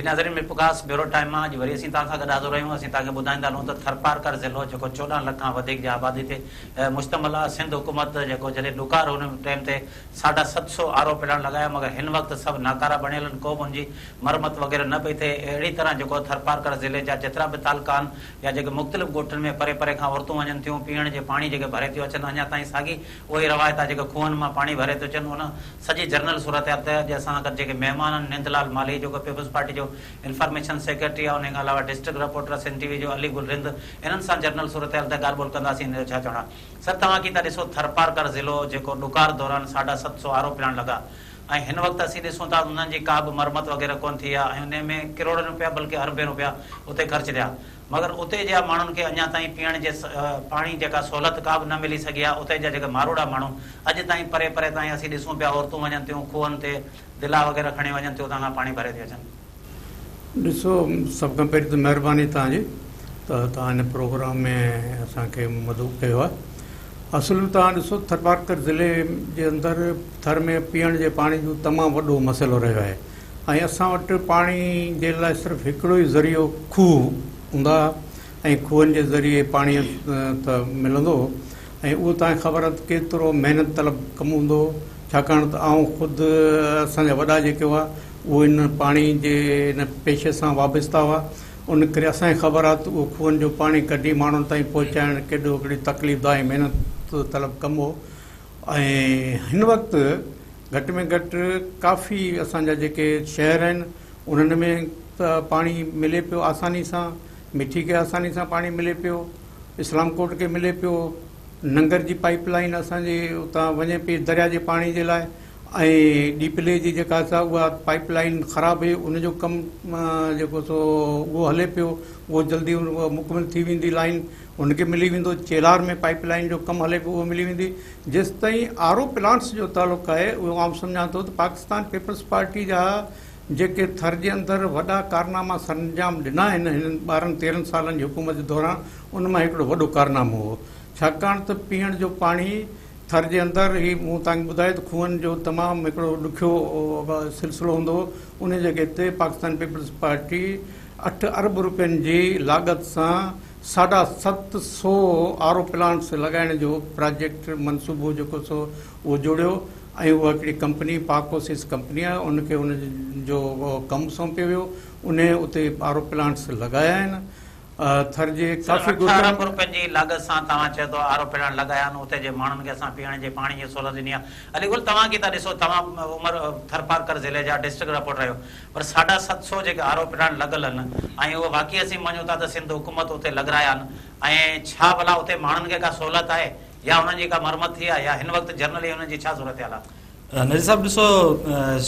ناظرين Mirpurkhas bureau time مان اڄ وري اسين توهان سان گڏ حاضر آهيون. اسين توهان کي ٻڌائيندا هلون ته ٿرپارڪر ضلعو جيڪو 14 لک کان وڌيڪ جي آبادي تي مشتمل آهي، سنڌ حڪومت جيڪو جڏهن ڏڪار هن ٽائيم تي 750 آر او پلانٽ لڳايا مگر هن وقت سڀ ناڪارا بڻيل آهن، ڪو به ان جي مرمت وغيره نه پئي ٿئي. اهڙي طرح جيڪو ٿرپارڪر ضلعي جا جيترا به تعلقا آهن يا جيڪي مختلف ڳوٺن ۾ پري پري کان عورتون وڃن ٿيون پيئڻ جي پاڻي جيڪي ڀري ٿيون اچن اڃا تائين ساڳي اها ئي روايت آهي جيڪي کوهن مان پاڻي ڀري ٿيون اچن. ان سڄي جنرل صورتحال تي اڄ اسان سان گڏ جيڪي مهمان آهن نند لال مالهي جيڪو پيپلز پارٽي جو انفارميشن سيڪريٽري آهي انهي کان علاوه ڊسٽرڪٽ رپورٽر سنڌ ٽي وي جو علي گل رند انهن سان جنرل صورتحال تي ڳالهه ٻولهه ڪنداسين. انهن جو ڇا چوڻ آهي؟ سر توهان ڪي ٿا ڏسو ٿرپارڪر ضلعو جيڪو ڏڪار دوران 750 آر او پلانٽ لڳا ۽ هن وقت اسين ڏسون ٿا انهن جي ڪا به مرمت وغيره ڪونه ٿي آهي ۽ انهي ۾ ڪروڙين روپيا بلڪه اربين روپيا اتي خرچ ٿيا مگر اتي جا ماڻهن کي اڃا تائين پيئڻ جي پاڻي جيڪا سهولت ڪا به نه ملي سگهي آهي. اتي جا جيڪي ماروئڙا ماڻهو اڄ تائين پري پري تائين اسين ڏسون پيا عورتون وڃن ٿيون کوهن تي دلا وغيره کڻي وڃن ٿيون اتان کان پاڻي ڀري ٿيون اچن. ڏسو سڀ کان پهرين ته مهرباني توهان جي ته توهان هن پروگرام ۾ اسان کي مدعو ڪيو آهي. اصل ۾ توهان ڏسو ٿرپارڪر ضلعي جي اندر ٿر ۾ پيئڻ جي پاڻي جو تمام وڏو مسئلو رهيو آهي ۽ اسان وٽ پاڻي جي لاء صرف هڪڙو ئي ذريعو کوهه هوندا هئا ۽ کوهن جي ذريعي پاڻي ته ملندو هو ۽ اهو توهان کي خبر آهي ته ڪيترو محنت طلب ڪم هوندو هو ڇاڪاڻ ته آئون خود اسان جا وڏا جيڪي هئا اهي ان پاڻي جي ان پيشي سان وابسته هئا ان ڪري اسان کي خبر آهي ته اهو کوهن جو پاڻي ڪڍي ماڻهن تائين پهچائڻ ڪيڏو هڪڙي تڪليف ده ۽ محنت طلب ڪم هو ۽ هن وقت گهٽ ۾ گهٽ ڪافي اسان جا جيڪي شهر آهن انهن ۾ ته پاڻي ملي پيو آساني سان، مٺي کي آساني سان پاڻي ملي پيو، اسلام ڪوٽ کي ملي پيو، ننگر جي پائيپ لائين اسان جي اتان وڃي پئي دريا جي پاڻي جي لاء ۽ ڏيپلي جي جيڪا سا اها پائيپ لائين خراب هئي ان جو ڪم جيڪو سو اهو هلي پيو اهو جلدي مڪمل ٿي ويندي لائين ان کي ملي ويندو، چيلار ۾ پائيپ لائين جو ڪم هلي پيو اهو ملي ويندي. جيستائين آر او پلانٽس جو تعلق آهي اهو آئون سمجهان ٿو ته پاڪستان پيپلز پارٽي جا جيڪي ٿر جي اندر وڏا ڪارناما سرانجام ڏنا آهن هنن 12 13 سالن جي حڪومت جي دوران ان مان هڪڙو وڏو ڪارنامو هو ڇاڪاڻ ته پيئڻ جو پاڻي ٿر جي اندر هي مون توهان کي ٻڌايو ته کوهن جو تمام هڪڙو ڏکيو سلسلو هوندو هو ان جڳهه تي پاڪستان پيپلز پارٽي 8 ارب روپين جي لاڳت سان 750 آر او پلانٽس لڳائڻ جو پراجيڪٽ منصوبو جيڪو سو اهو جوڙيو ۽ اها هڪڙي ڪمپني پاڪوسيس ڪمپني آهي ان کي ان جو ڪم سونپيو ويو انهي اتي آر او پلانٽس لڳايا آهن ٿر جي سر ڪافي 8 ڳوٺن. ارب روپين جي لاڳت سان توهان چئو ٿو آر او پلانٽ لڳايا آهن اتي جي ماڻهن کي اسان پيئڻ جي پاڻي جي سهولت ڏني آهي علي گل توهان ڪي ٿا ڏسو توهان عمر ٿرپارڪر ضلعي جا ڊسٽرڪٽ رپورٽر آهيو پر 750 جيڪي آر او پلانٽ لڳل آهن ۽ اهي واقعي اسين مڃون ٿا ته سنڌ حڪومت اتي لڳرايا آهن ۽ ڇا ڀلا اتي ماڻهن کي ڪا سهولت آهي يا انهن جي ڪا مرمت ٿي آهي يا هن وقت جنرلي انهن جي ڇا صورتحال آهي؟ نذير صاحب ڏسو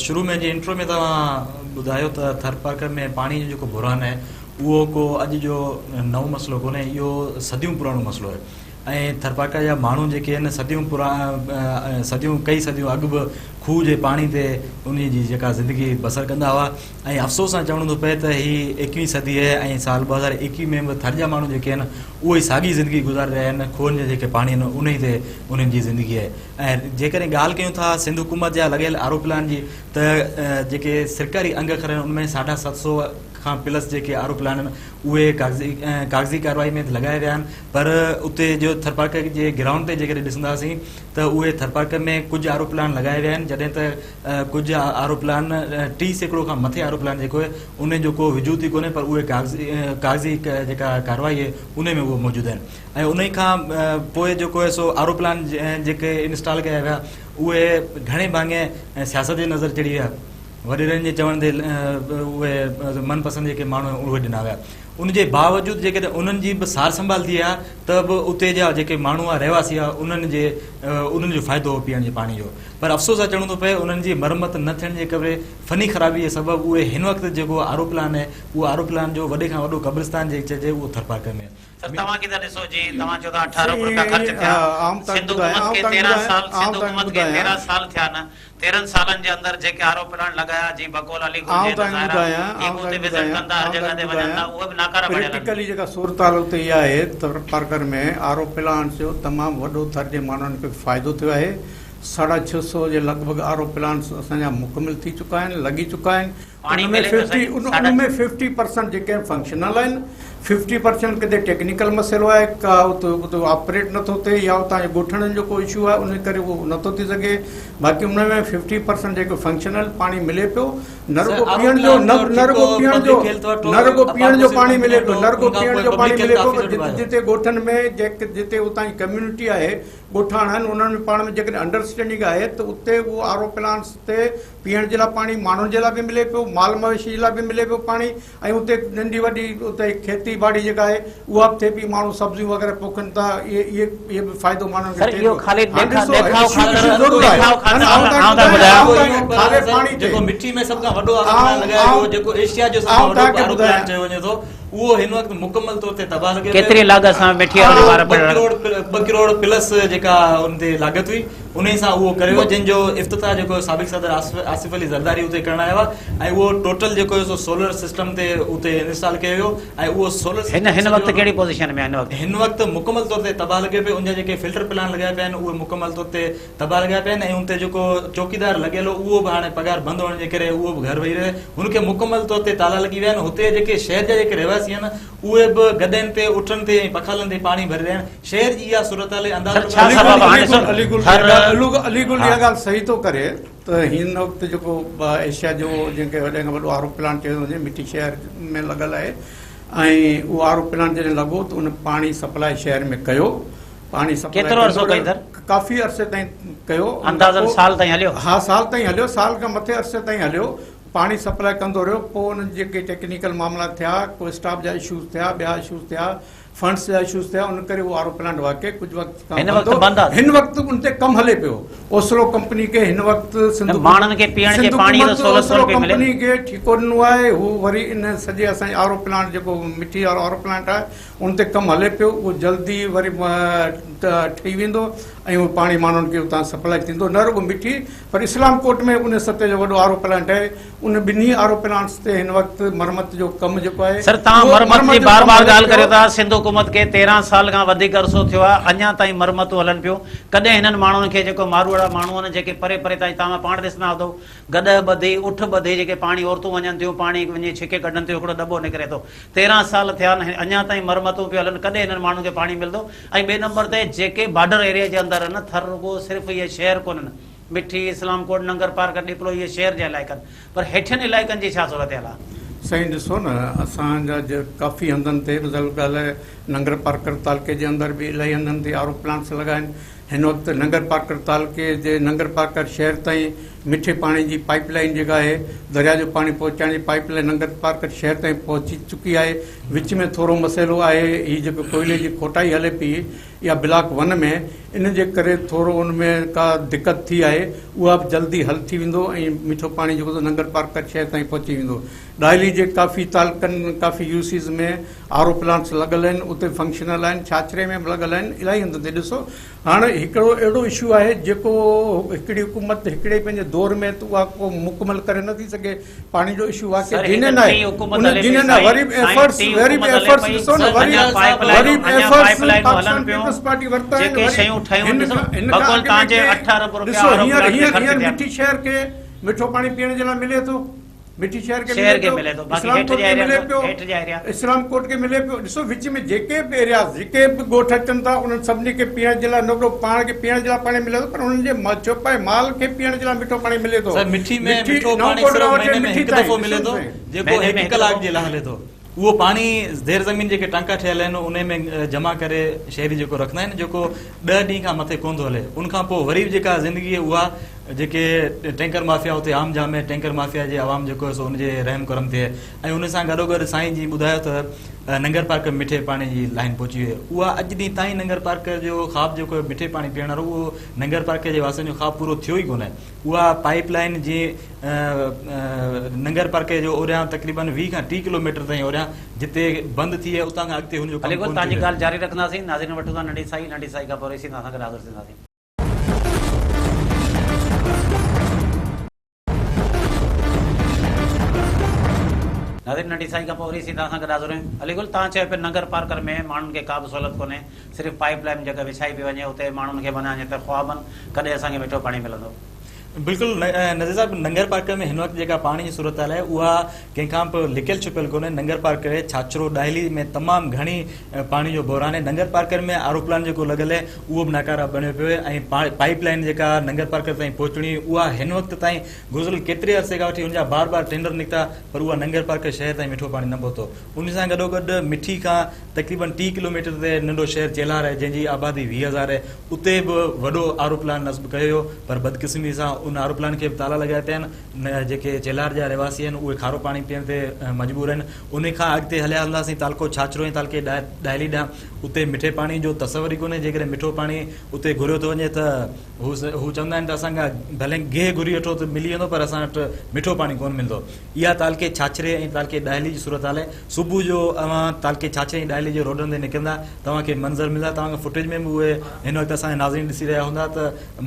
شروع ۾ جي انٽرو ۾ توهان ٻڌايو ته ٿرپارڪر ۾ پاڻي جو جيڪو بحران آهي اهو ڪو اڄ جو نئون مسئلو ڪونهي اهو صديون پراڻو مسئلو آهي ۽ ٿرپارڪر جا ماڻهو جيڪي آهن صديون پرا صديون ڪئي صديون اڳ به کوهه جي پاڻي تي انهي جي جيڪا زندگي بسر ڪندا هئا ۽ افسوس سان چوڻو ٿو پئي ته هي ايڪويهين صدي آهي ۽ سال 2021 ۾ به ٿر جا ماڻهو جيڪي آهن اهي ساڳي زندگي گذاري رهيا آهن کوهن جا جيڪي پاڻي آهن انهي تي انهن جي زندگي آهي ۽ جيڪڏهن ڳالهه ڪيون ٿا سنڌ حڪومت جا لڳيل آر او پلان جي ته جيڪي سرڪاري انگ اکر آهن ان ۾ 750 کان پلس جيڪي آر او پلان آهن اهي ڪاغذي ڪاغذي ڪارروائي ۾ لڳايا ويا آهن پر اتي جو ٿرپارڪر جي گرائونڊ تي جيڪڏهن ڏسنداسين ته اهي ٿرپارڪر ۾ ڪجهه آر او پلان لڳايا ويا آهن جڏهن ته ڪجهه آر او پلان 30% کان مٿي آر او پلان جيڪو آهي ان جو ڪو وجود ئي ڪونهي پر اهي ڪاغذي ڪاغذي جيڪا ڪارروائي آهي ان ۾ اهي موجود آهن ۽ ان کان پوء جيڪو آهي سو آر او پلان جيڪي انسٽال ڪيا ويا اهي گهڻي ڀاڱي سياست جي نظر چڙهي ويا وڏيرن جي چوڻ تي اهي من پسند جيڪي ماڻهو اهي ڏنا ويا ان جي باوجود جيڪڏهن انهن جي به سار سنڀال ٿئي ها ته به اتي جا جيڪي ماڻهو ها رهواسي ها انهن جي انهن جو فائدو هو پيئڻ جي پاڻي جو پر افسوس سان چوڻو ٿو پئي انهن جي مرمت نه ٿيڻ جي ڪري فني خرابي جي سبب اهي هن وقت جيڪو آر او پلان آهي اهو آر او پلان جو وڏي کان وڏو قبرستان جيڪي چئجي اهو ٿرپارڪر ۾ آهي. سر توهان ڪي ٿا ڏسو جي توهان چئو ٿا 18 ارب روپيا خرچ ٿيا سنڌ حڪومت کي 13 سال سنڌ حڪومت کي 13 سال ٿيا نه 13 سالن جي اندر جيڪي آر او پلانٽ لڳايا جي بقول علي گل جي ته ظاهر آهي هي به اتي وزٽ ڪن ٿا هر جڳهه تي وڃن ٿا اهي به ناڪارا بڻيل آهن. پريڪٽيڪلي جيڪا صورتحال اتي اها آهي ته ٿرپارڪر ۾ آر او پلانٽس جو تمام وڏو ٿر جي ماڻهن کي فائدو ٿيو آهي. ساڍا ڇهه سئو جي لڳ ڀڳ آر او پلانٽس اسان جا مڪمل ٿي چڪا آهن، لڳي چڪا آهن. پاڻي ان ۾ ملي پيو ففٽي سائين ساڍا ان ۾ ففٽي پرسنٽ جيڪي آهن فنڪشنل آهن، ففٽي پرسنٽ ڪٿي ٽيڪنيڪل مسئلو آهي، ڪا اتي اتي آپريٽ نٿو ٿئي يا اتان جي ڳوٺاڻن جو ڪو اشو آهي ان ڪري اهو نٿو ٿي سگهي، باقي ان ۾ ففٽي پرسنٽ جيڪو فنڪشنل پاڻي ملي پيو، نه سر رڳو آر او پيئڻ جو پلانٽ نه جو نه رڳو ٺيڪو پيئڻ جو پبلڪ هيلٿ وٽ نه رڳو پيئڻ جو اپارڪوسي پاڻي ملي ڪمپني پيو وٽ نه رڳو ان کان پيئڻ پوء جو پاڻي پبلڪ ملي هيلٿ پيو آفيس پر وٽ جتي به آيو. جتي ڳوٺن ۾ جيڪي جتي اتان جي ڪميونٽي آهي ڳوٺاڻا آهن انهن ۾ پاڻ ۾ جيڪڏهن انڊرسٽينڊنگ آهي ته اتي اهو آر او پلانٽس تي پيئڻ جي لاء پاڻي ماڻهن جي لاء به ملي پيو مال مويشي جي لاء به ملي پيو پاڻي ۽ اتي ننڍي وڏي اتي کيتي ٻاڙي جيڪا آهي اها به ٿئي پئي ماڻهو سبزيون وغيره پوکن ٿا اهي اهي اهي به فائدو ماڻهن کي سر ٿئي اهو ٿو خالي هاڻي ڏيکا ڏسو ڏيکاء اشو خاطر اشو ضرور آهي ڏيکاء نه خاطر نه آئون آئون توهان تان کي ٻڌايان ٻڌايان آئون توهان کي کاري پاڻي تي جيڪو مٺي ۾ سڀ کان وڏو آر او پلانٽ آئون لڳايو ويو آئون جيڪو ايشيا جو سڀ کان آئون وڏو توهان کي آر او پلانٽ ٻڌايان چيو وڃي ٿو اهو هن وقت مڪمل طور تي تباهه لڳي پيو ڪيتري لاڳت سان مٺي وارو اهو R O plant 2 crore plus جيڪا ان تي لاڳت هئي انهي سان اهو ڪريو ويو جنهن جو افتتاح جيڪو سابق صدر آصف علي زرداري اتي ڪرڻ آيا هئا ۽ اهو ٽوٽل جيڪو سو سولر سسٽم تي اتي انسٽال ڪيو ويو ۽ اهو سولر هن هن وقت ڪهڙي پوزيشن ۾ آهي هن وقت؟ هن وقت مڪمل طور تي تباهه لڳي پيو ان جا جيڪي فلٽر پلانٽ لڳايا پيا آهن اهي مڪمل طور تي تباهه لڳايا پيا آهن ۽ ان تي جيڪو چوڪيدار لڳيل هو اهو به هاڻي پگهار بند هئڻ جي ڪري اهو به گهر ويهي رهيو هن کي مڪمل طور تي تالا لڳي ويا آهن هتي جيڪي شهر جا جيڪي رهواسي آهن اهي به گڏهن تي اٺن تي ۽ پکالن تي پاڻي ڀري رهيا آهن شهر جي اها صورتحال آهي اندازو سر ڇا سبب آهي هاڻي ڏسو علي گل ٿر علي گل ها اها ڳالهه صحيح ٿو ڪري ته هن وقت جيڪو ايشيا جو جنهن کي وڏي کان وڏو آر او پلانٽ چيو ٿو وڃي مٺي شهر ۾ لڳل آهي ۽ اهو آر او پلانٽ جڏهن لڳو ته ان پاڻي سپلاء شهر ۾ ڪيو پاڻي سپلاء ڪيترو عرصو ڪندو ڪئي سر؟ ڪافي عرصي تائين ڪيو ان کان اندازن پوء سال تائين هليو؟ ها سال تائين هليو سال کان مٿي عرصي تائين هليو پاڻي سپلاء ڪندو رهيو پوء انهن جيڪي ٽيڪنيڪل معاملا ٿيا ڪو اسٽاف جا اشوز ٿيا ٻيا اشوز ٿيا فنڊس جا اشوز ٿيا ان ڪري اهو آر او پلانٽ واقعي ڪجهه وقت کان هن بند وقت هو بند آهي. هن وقت ان تي ڪم هلي پيو اوسلو ڪمپني کي هن وقت سنڌ نه ماڻهن کي پيئڻ جي سنڌ پاڻي جو حڪومت سهولت اوسلو ڪونه پئي ملي. ڪمپني کي ٺيڪو ڏنو آهي هو وري ان سڄي اسان جي آر او پلانٽ جيڪو مٺي وارو آر او پلانٽ آهي ان تي ڪم هلي پيو اهو جلدي وري ٺهي ويندو ۽ اهو پاڻي ماڻهن کي اتان سپلاء ٿيندو نه رڳو مٺي پر اسلام ڪوٽ ۾ ان سطح جو وڏو آر او پلانٽ آهي ان ٻنهي آر او پلانٽس تي هن وقت مرمت جو ڪم جيڪو آهي سر توهان اهو مرمت جي مرمت جو بار ڪم بار هلي ڳالهه پيو. ڪريو ٿا سنڌ حڪومت کي 13 سال کان وڌيڪ عرصو ٿيو آهي اڃا تائين مرمتون هلن پيون ڪڏهن هنن ماڻهن کي جيڪو ماروئڙا ماڻهو آهن جيڪي پري پري تائين توهان پاڻ ڏسندا هوندو گڏهه ٻڌي اٺ ٻڌي جيڪي پاڻي عورتون وڃن ٿيون پاڻي وڃي ڇڪي ڪڍن ٿيون هڪڙو دٻو نڪري ٿو 13 سال ٿيا آهن اڃا تائين مرمتون پيون هلن ڪڏهن هنن ماڻهن کي پاڻي ملندو ۽ ٻئي نمبر تي جيڪي بارڊر ايريا جي اندر آهن ٿر رڳو صرف اهي شهر ڪونهن مٺي، اسلام ڪوٽ، ننگر پارڪر، ڏيپلو اهي شهر جا علائقا آهن پر هيٺين علائقن جي ڇا صورتحال آهي؟ سائين ڏسو نه اسان جا ڪافي هنڌن تي مثال ڳالهه ننگر پارڪر تعلقي جي اندر به الاهي هنڌن تي آر او پلانٽس لڳا آهن هن وقت ننگر پارڪر تعلقي جي ننگر پارڪر شهر تائين مٺي پاڻي جي پائپ لائين جيڪا آهي درياء جو پاڻي پهچائڻ جي پائپ لائين ننگر پارڪر شهر تائين پهچي چڪي آهي وچ ۾ ٿورو مسئلو آهي هي جيڪو ڪوئلي جي کوٽائي هلي پئي اها بلاڪ ون ۾ ان جي ڪري ٿورو ان ۾ ڪا دقت ٿي آهي اها به جلدي حل ٿي ويندو ۽ مٺو پاڻي جيڪو سو ننگر پارڪر شهر تائين پهچي ويندو. ڏاهلي جي ڪافي تعلقن ڪافي U Cs ۾ R O plants لڳل آهن اتي فنڪشنل آهن ڇاڇري ۾ به لڳل آهن الاهي هنڌ تي ڏسو هاڻ هڪڙو اهڙو اشو آهي جيڪو هڪڙي حڪومت هڪڙي پنهنجي دور ۾ ته اها ڪو مڪمل ڪري نٿي سگهي پاڻي جو اشو واقعي سر هڪ جينين آهي ٽين حڪومت ان هلي پئي جينين آهي سائين وري به سائين ايفرٽس ٽين وري به حڪومت هلي ايفرٽس پئي ڏسو نه وري اڃا پائپ وري لائنون به اڃا ايفرٽس پائپ لائنون هلن پاڪستان پيون پيپلز پارٽي ورتا آهن جيڪي وري شيون ٺهيون هن ڏسو کان هن کان بقول اڳ ۾ توهان جي ڪي 8 ارب رپيا ڏسو آر او هينئر پلانٽ تي هينئر خرچ هينئر ٿيا مٺي شهر کي مٺو پاڻي پيئڻ جي لاء ملي ٿو مٺي شهر کي شهر ملي کي پيو ملي ٿو باقي اسلام هيٺ ڪوٽ جا کي ايريا ملي پيو هيٺ جا ايريا اسلام ڪوٽ کي ملي پيو ڏسو وچ ۾ جيڪي به ايرياز جيڪي به ڳوٺ اچن ٿا انهن سڀني کي پيئڻ جي لاء نه رڳو پاڻ کي پيئڻ جي لاء پاڻي ملي ٿو پر انهن جي چوپائي مال کي پيئڻ جي لاء مٺو پاڻي ملي ٿو سر مٺي ۾ مٺي مٺو نئون پاڻي ڪوٽ صرف کان وٺي مهيني ۾ مٺي هڪ تائين دفعو ملي ڏسو ٿو سائين جيڪو مهيني ۾ هڪ هڪ ڪلاڪ دفعو جي لاء هلي ٿو اهو پاڻي زير زمين جيڪي ٽانڪا ٺهيل آهن انهي ۾ جمع ڪري شهري جيڪو رکندا آهن جيڪو 10 ڏينهن کان مٿي ڪونه ٿو هلي ان کان پوء وري به جيڪا زندگي اها جيڪي ٽينڪر مافيا اتي عام جام آهي ٽينڪر مافيا جي عوام جيڪو آهي سو ان جي رحم ڪرم تي آهي ۽ ان سان گڏو گڏ سائين جي ٻڌايو ته ننگر پارڪر ۾ مٺي پاڻي جي لائين پهچي وئي اها اڄ ڏينهن تائين ننگر پارڪر جو خواب جيڪو آهي مٺي پاڻي پيئڻ وارو اهو ننگر پارڪر جي واسين جو خواب پورو ٿيو ئي ڪونه اها پائيپ لائين جي ننگر پارڪر جو اوريان تقريبن 20 کان 30 ڪلو ميٽر تائين اوريان جتي بند ٿي اتان کان اڳتي هن جو علي ڪم گل ڪونه توهان ٿيو جي رهيو. ڳالهه جاري رکنداسين ناظرين وٺون ٿا ننڍي سائي ننڍي سائي کان پوء ريسين توهان سان گڏ حاضر ٿينداسين. ناظرين ننڍي ساهي کان پوء وري اسين توهان سان گڏ حاضر آهيون. علي گل توهان چيو پيا ننگر پارڪر ۾ ماڻهن کي ڪا به سهولت ڪونهي صرف پائيپ لائين جيڪا وڇائي پئي وڃي اتي ماڻهن کي معنيٰ ائين ته خواب آهن ڪڏهن اسان کي مٺو پاڻي ملندو. بلڪل نذير صاحب ننگر پارڪر ۾ هن وقت جيڪا پاڻي جي صورتحال آهي اها ڪنهن کان به لڪيل ڇپيل ڪونهي ننگر پارڪر ڇاڇرو ڏاهلي ۾ تمام گهڻي پاڻي جو بحران آهي ننگر پارڪر ۾ آر او پلانٽ جيڪو لڳل آهي اهو به ناڪاره بڻيو پيو آهي ۽ پائيپ لائين جيڪا ننگر پارڪر تائين پهچڻي اها هن وقت تائين گذريل ڪيتري عرصي کان وٺي ان جا بار بار ٽينڊر نڪتا پر اها ننگر پارڪر شهر تائين مٺو پاڻي نه پهتو. ان سان گڏوگڏ مٺي کان تقريبن 30 ڪلوميٽر تي ننڍو شهر چيلهار آهي جنهن جي آبادي 20 هزار آهي اتي به وڏو آر او پلانٽ نصب ڪيو ويو پر بدقسمتي سان ان آر او پلانٽ کي به تالا لڳايا پيا آهن جيڪي چيلهار جا رهواسي آهن اهي کارو پاڻي پيئڻ تي مجبور آهن. ان کان اڳتي هليا هلنداسين تعلقو ڇاڇرو ۽ تعلقي ڏاهلي ڏانهن اتي مٺي پاڻي جو تصور ئي ڪونهي جيڪڏهن مٺو پاڻي اتي گهريو ٿو وڃي ته هو هو چوندا آهن ته اسان کان ڀلي گيهه گهري وٺو ته ملي ويندو پر اسان وٽ مٺو پاڻي ڪونه ملندو. اها تعلقي ڇاڇري ۽ تعلقي ڏاهلي جي صورتحال آهي. صبح جو اوهان تعلقي ڇاڇري ۽ ڏاهلي جي روڊن تي نڪرندا توهان کي منظر ملندا توهان کي فوٽيج ۾ به اهي هن وقت اسان جا ناظرين ڏسي رهيا هوندا ته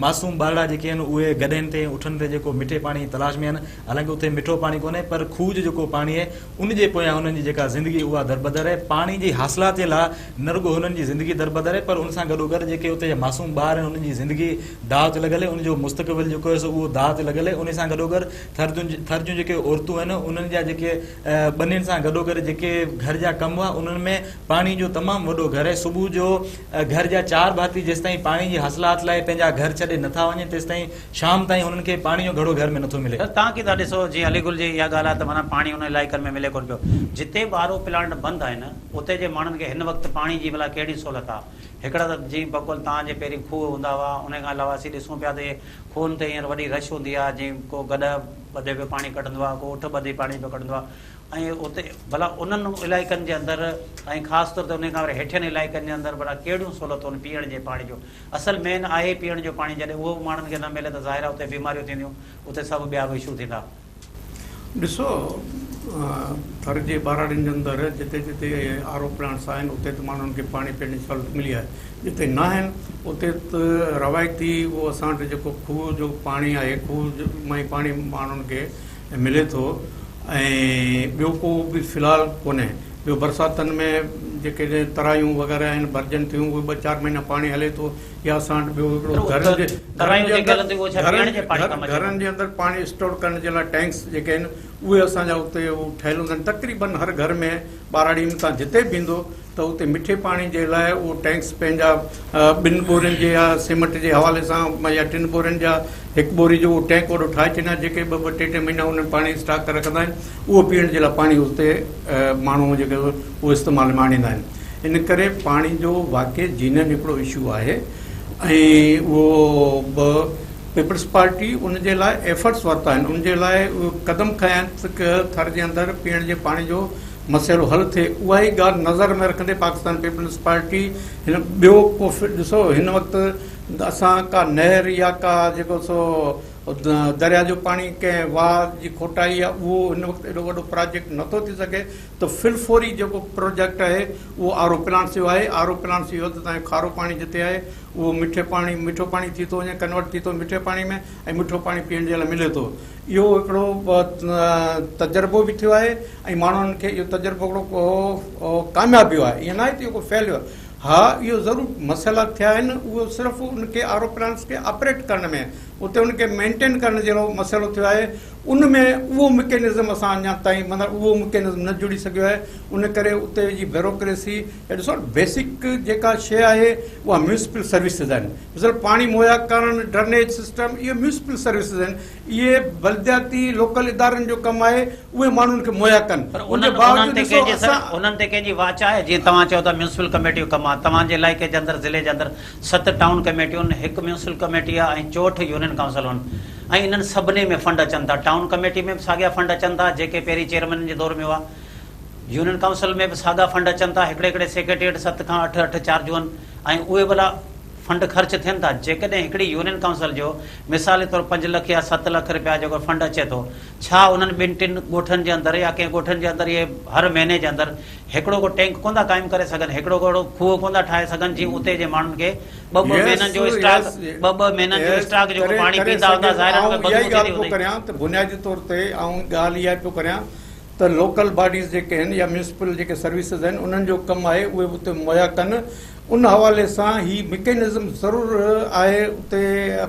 معصوم ٻارڙا جيڪي آهن اهي گڏهن تي ۽ اٺن تي جيڪو مٺي پاڻي جي تلاش ۾ آهن حالانڪه اتي مٺو پاڻي ڪونهي پر کوهه جو جيڪو پاڻي آهي ان جي پويان هنن جي جيڪا زندگي اها دربدر آهي. پاڻي جي حاصلات جي لاء نه رڳو هنن جي زندگي دربدر آهي پر ان سان گڏوگڏ جيڪي اتي جا معصوم ٻار آهن انهن جي زندگي داء تي لڳل آهي ان جو مستقبل جيڪو آهي سو اهو داء تي لڳل آهي ان سان گڏوگڏ ٿر ٿر جون جيڪي عورتون آهن انهن جا جيڪي ٻنين سان گڏوگڏ جيڪي گهر جا ڪم هئا انهن ۾ پاڻي جو تمام وڏو گهر آهي صبح جو گهر جا چار ڀاتي جيستائين پاڻي جي حاصلات لاء پنهنجا گهر ڇڏي نٿا وڃن تيستائين شام تائين هنن کي پاڻي جو گهڙو گهر ۾ نٿو ملي. سر توهان ڪيئن ٿا ڏسو جيئن علي گل جي اها ڳالهه آهي ته معنيٰ پاڻي انهن علائقن ۾ ملي ڪونه پيو جتي به آر او پلانٽ بند آهن اتي جي ماڻهن کي هن وقت پاڻي جي ڀلا ڪهڙي سهولت آهي هڪڙا ته جيئن بقول توهان جي پهرين کوهه هوندا هئا ان کان علاوه اسين ڏسون پيا ته اهي کوهن تي هينئر وڏي رش هوندي آهي جيئن ڪو گڏهه ٻڌي پيو پاڻي ڪڍندو آهي ڪو اٺ ٻڌي پاڻي پيو ڪڍندو آهي ۽ اتي ڀلا انهن علائقن جي اندر ۽ خاص طور تي انهي کان وري هيٺين علائقن جي اندر ڀلا ڪهڙيون سهولتون آهن پيئڻ جي پاڻي جو اصل مين آهي پيئڻ جو پاڻي جڏهن اهو به ماڻهن کي نه ملي ته ظاهر آهي اتي بيماريون ٿينديون اتي سڀ ٻيا به اشو ٿيندا. ڏسو ٿر جي ٻهراڙين جي اندر جتي جتي آر او پلانٽس آهن اتي ته ماڻهن کي پاڻي پيئڻ جي سهولت ملي آهي جتي نه آهن اتي ته روايتي اهو اسان وٽ جيڪو کوهه جو پاڻي آهي کوهه مان ئي پاڻي ماڻهن کي ملي ٿو ۽ ٻيو ڪو به في الحال ڪونهي ٻيو برساتن ۾ جيڪي ترايون وغيره آهن ڀرجن ٿيون اهي ٻه چار مهينا پاڻي هلي ٿو يا اسان وٽ ٻيو هڪڙو گهرن جي گهرن جي اندر پاڻي اسٽور ڪرڻ جي لاء ٽينڪس جيڪي آهن اهي اسان جا اتي ٺهيل هوندا آهن تقريبن هر گهر ۾ ٻهراڙي ۾ تان جتي به ايندو ته اتي مٺي پاڻي جي لاء اهو ٽينڪس پنهنجا ٻن ٻورين جي يا سيمنٽ جي حوالي سان يا ٽن ٻورين جا هڪ ٻوري جو اهو ٽينڪ وڏو ٺاهي ڇڏيندا آهن جيڪي ٻه ٻه ٽي ٽي مهينا انهن پاڻي اسٽاڪ ڪري رکندا آهن اهو پيئڻ جي لاء پاڻي اتي ماڻهو جيڪي اهو استعمال ۾ آڻيندا آهن ان ڪري پاڻي جو واقعي جينئن هڪڙو اشو آهي ۽ اهو به پيپلز پارٽي ان جي لاء ايفرٽس ورتا آهن ان جي لاء قدم کنيا آهن ته ٿر جي اندر پيئڻ جي پاڻي جو مسئلو حل ٿئي اها ئي ڳالهه نظر ۾ رکندي پاڪستان پيپلز پارٽي هن ٻيو ڪو ڏسو هن وقت اسان ڪا نهر يا ڪا جيڪو سو دريا جو پاڻي ڪنهن واهه جي کوٽائي يا اهو هن وقت ايڏو وڏو پراجيڪٽ نٿو ٿي سگهي ته فل فوري جيڪو پروجيڪٽ آهي اهو آر او پلانٽس جو آهي آر او پلانٽس اهو ته تنهنجو کارو پاڻي جتي آهي اهو مٺي پاڻي مٺو پاڻي ٿي ٿو وڃي ڪنورٽ ٿي ٿو مٺي پاڻي ۾ ۽ مٺو پاڻي پيئڻ جي لاء ملي ٿو اهو هڪڙو تجربو به ٿيو آهي ۽ ماڻهن کي اهو تجربو هڪڙو ڪامياب ويو آهي ائين ناهي ته اهو ڪو فيل ويو آهي ها اهو ضرور مسئلا ٿيا آهن اهو صرف ان کي آر او پلانٽس کي آپريٽ ڪرڻ ۾ اتي ان کي مينٽين ڪرڻ جهڙو مسئلو ٿيو آهي ان ۾ اهو مڪينزم اسان اڃا تائين مطلب اهو مڪينزم نه جڙي سگهيو آهي ان ڪري اتي جي بيروڪريسي ڏسو بيسڪ جيڪا شيء آهي اها ميونسپل سروسز آهن مثال پاڻي مهيا ڪرڻ، ڊرنيج سسٽم اهي ميونسپل سروسز آهن، اهي بلدياتي لوڪل ادارن جو ڪم آهي اهي ماڻهن کي مهيا ڪن پر ان جي انهن انهن باوجود تي ڏسو ڪنهن جي سر اسان انهن تي ڪنهن جي واچ آهي جيئن توهان چئو ٿا ميونسپل ڪميٽي جو ڪم آهي توهان جي علائقي جي اندر ضلعي جي اندر ست ٽائون ڪميٽيون هڪ ميونسپل ڪميٽي آهي ۽ 64 يونين ڪائونسل آهن ۽ انهن سڀني ۾ فنڊ اچن ٿا ٽائون ڪميٽي ۾ به ساڳيا فنڊ اچن ٿا جيڪي پهرين چيئرمينن جي دور ۾ هئا يونين ڪائونسل ۾ به ساڳا فنڊ اچن ٿا هڪڙي هڪڙي سيڪريٽري وٽ ست کان اٺ اٺ چارجون آهن ۽ اهي ڀلا فنڊ خرچ ٿين ٿا، جيڪڏهن هڪڙي يونين ڪائونسل جو مثالي طور پنج لک يا ست لک رپيا جيڪو فنڊ اچي ٿو، ڇا انهن ٻن ٽن ڳوٺن جي اندر يا ڪنهن ڳوٺن جي اندر اهي هر مهيني جي اندر هڪڙو ڪو ٽينڪ ڪونه ٿا قائم ڪري سگهن، هڪڙو ڪو اهڙو کوهه ڪونه ٿا ٺاهي سگهن جيئن اتي جي ماڻهن کي ٻه ٻه مهينن جو اسٽاڪ ٻه ٻه مهينن جو اسٽاڪ جيڪو پاڻي پيئندا هوندا ظاهر آهي ان کي آئون اها ئي بدبوء ڳالهه ٿيندي پيو هوندي. ڪريان ته بنيادي طور تي آئون ڳالهه اها پيو ڪريان ته لوڪل باڊيز جيڪي آهن يا ميونسپل جيڪي سروسز آهن انهن جو ڪم آهي اهي اتي مهيا ڪن. ان حوالي سان هي مڪينزم ضرور آهي اتي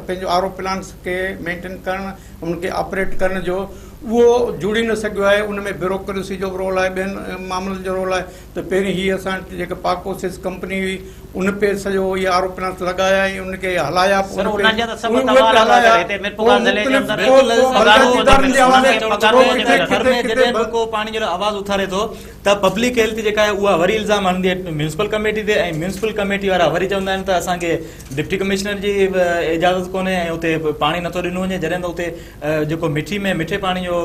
پنهنجو آر او پلانٽس کي مينٽين ڪرڻ ان کي آپريٽ ڪرڻ جو اهو جڙي نه سگهيو آهي. ان ۾ بيوروڪريسي جو به رول آهي، ٻين معاملن جو رول آهي. ته پهرين هي اسان وٽ جيڪا پاڪوسيس ڪمپني هئي ان پي سڄو اهي آر او پلانٽس لڳايا ۽ ان کي هلايا پوء ان پي اهي پي هلايا پوء مختلف پوء بلدياتي ادارن جي حوالي پوء ڪٿي ڪٿي ڪٿي به ڪو پاڻي جو آواز اٿاري ٿو ته پبلڪ هيلٿ جيڪا آهي اها وري الزام هڻندي آهي ميونسپل ڪميٽي تي ۽ ميونسپل ڪميٽي وارا وري چوندا آهن ته اسان کي ڊپٽي ڪمشنر جي اجازت ڪونهي ۽ اتي پاڻي نٿو ڏنو وڃي. جڏهن ته اتي جيڪو مٺي ۾ مٺي پاڻي جو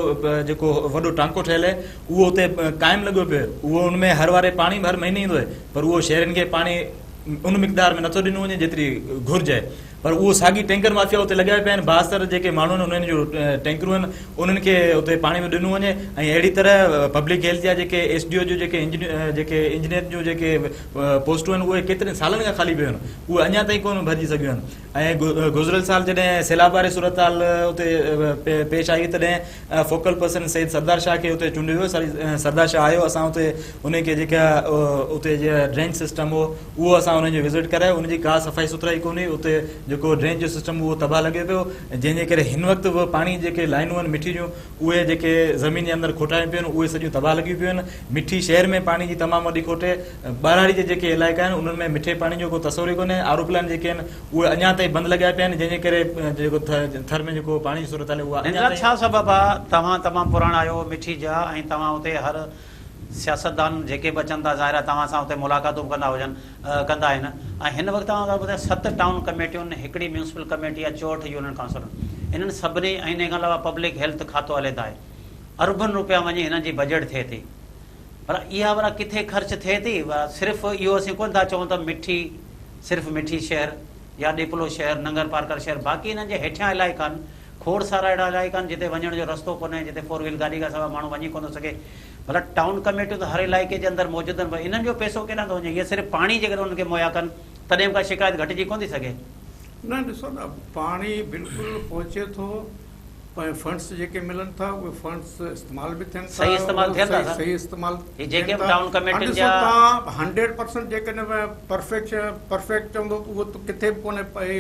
جيڪو وڏو ٽانڪو ٺهيل آهي اهو اتي قائم لڳو پيو آهي، اهو ان ۾ هر واري پاڻي به هر مهيني ايندو آهي پر اهو شهرين کي پاڻي ان مقدار ۾ نٿو ڏنو وڃي جيتري گهرج آهي پر اهو ساڳي ٽينڪر مافيا اتي لڳايا پيا آهن. بااثر جيڪي ماڻهو آهن انهن جو ٽينڪرون آهن انهن کي اتي پاڻي به ڏنو وڃي ۽ اهڙي طرح پبلڪ هيلٿ جا جيڪي ايس ڊي او جو جيڪي جيڪي انجنيئر جون جيڪي پوسٽون آهن اهي ڪيترن سالن کان خالي پيون آهن اهي اڃا تائين ڪونه ڀرجي سگهيون آهن ۽ گذريل سال جڏهن سيلاب واري صورتحال اتي پيش آئي تڏهن فوڪل پرسن سيد سردار شاهه کي اتي چونڊيو ويو. سردار شاهه آيو اسان اتي ان کي جيڪا اتي جي ڊرينج سسٽم هو اهو اسان ان جو وزٽ ڪرايو ان جي ڪا صفائي سٿرائي ڪونهي اتي جيڪو ڊرينج جو سسٽم اهو تباهه لڳي پيو جنهن جي ڪري هن وقت به پاڻي جيڪي لائنون آهن مٺي جون اهي جيڪي زمين جي اندر کوٽايون پيون آهن اهي سڄيون تباهه لڳيون پيون آهن. مٺي شهر ۾ پاڻي جي تمام وڏي کوٽ آهي. ٻهراڙي جي جيڪي علائقا آهن انهن ۾ مٺي پاڻي جو ڪو تصور ئي ڪونهي. آر او پلانٽ جيڪي آهن اهي اڃا تائين بند لڳايا پيا آهن جنهن جي ڪري جيڪو ٿر ۾ جيڪو پاڻي جي صورتحال آهي اها اڃا تائين. ڇا سبب آ توهان تمام پراڻا آهيو مٺي جا ۽ توهان اتي هر سياستدان جيڪي به اچن ٿا ظاهر آ توهان سان اتي ملاقاتون به ڪندا هجن ڪندا آهن ۽ هن وقت توهان کي ٻڌايان 7 ٽائون ڪميٽيون هڪڙي ميونسپل ڪميٽي آ 64 يونين ڪائونسلون انهن سڀني ۽ انهي کان علاوه پبلڪ هيلٿ کاتو عليحده آهي اربن روپيا وڃي هنن جي بجيٽ ٿئي ٿي پر اها ڀلا ڪٿي خرچ ٿئي ٿي؟ صرف اهو اسين ڪونه ٿا چئون ته مٺي صرف مٺي شهر يا ڏيپلو شهر، ننگر پارڪر شهر باقي انهن جي هيٺيان علائقا آهن، کوڙ سارا اهڙا علائقا آهن جتي وڃڻ جو رستو ڪونهي، جتي فور ويل گاڏي کان سواء ماڻهو وڃي ڪونه ٿو سگهي. ڀلا ٽائون ڪميٽيون ته هر علائقي جي اندر موجود آهن پر انهن جو پئسو ڪيڏانهن ٿو وڃي؟ اهي صرف پاڻي جيڪڏهن انهن کي مهيا ڪن تڏهن به ڪا شڪايت گهٽجي ڪونه ٿي سگهي. نه ڏسو نه پاڻي بلڪل پهچي ٿو. ۽ فنڊس جيڪي ملن ٿا اهي فنڊس استعمال به ٿين ٿا صحيح استعمال ٿين ٿا صحيح استعمال هي جيڪي به ٽائون ڪميٽين جا توهان 100% جيڪڏهن پرفيڪٽ پرفيڪٽ چوندو ته اهو ته ڪٿي به ڪونهي پئي